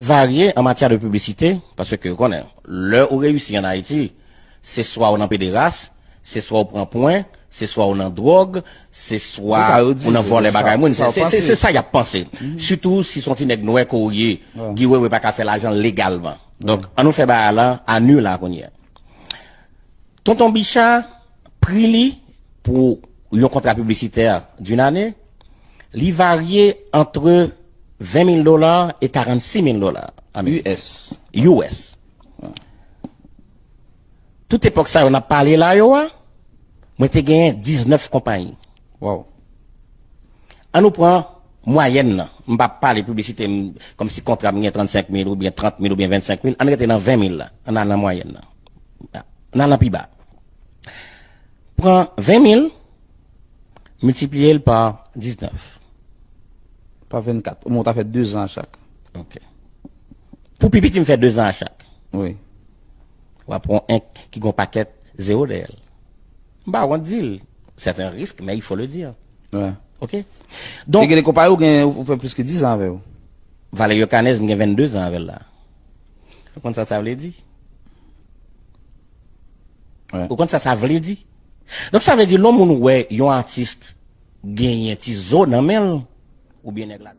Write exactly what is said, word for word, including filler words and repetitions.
Varye an matyè de piblisite, paske ou konnen, lè ou reyisi an Ayiti, se swa ou nan pederas, se swa ou pran pwen, se swa ou nan dwòg, se swa ou nan vòlè bagay moun. Se sa y ap panse. Sitou si se yon ti nèg nwè ke w ye, Guy Wewe pa ka fè lajan legalman. Donk, ann nou fè bagay la a nu la kounye a. Tonton Bicha, pri li pou yon kontra piblisitè d'une année, li varye antre ven mil dola e karannsis mil dola ameriken. U S. U S. Tout epòk sa yo n ap pale la yo a, mwen te genyen diznèf konpayi. Wow. Ann nou pran mwayèn nan. M p ap pale piblisite m, kòmsi kontra m gen trannsenk mil oubyen trant mil oubyen vennsenk mil. Ann rete nan ven mil la. Ann al nan mwayèn nan. Ann al nan pi ba. Pran ven mil, miltipliye l pa diznèf. Pa vennkat. Omwen ou ta fè dezan a chak. Ok. Pou pi piti, m fè dezan a chak. Wi. W ap pran enk ki gon pakèt zewo dèyè l. M pa wont di l. C'est un risque, mais il faut le dire. Wi. Ok? Donk, e gen de konpayi ou gen, ou fè plis ke dizan avè yo. Valerio Canez, m gen venndezan avè l la. Ou konn sa sa vle di? Wi. Ou konn sa sa vle di? Donk, sa vle di, lè yon moun wè yon atis genyen ti zo nan men l, oubyen nèg la.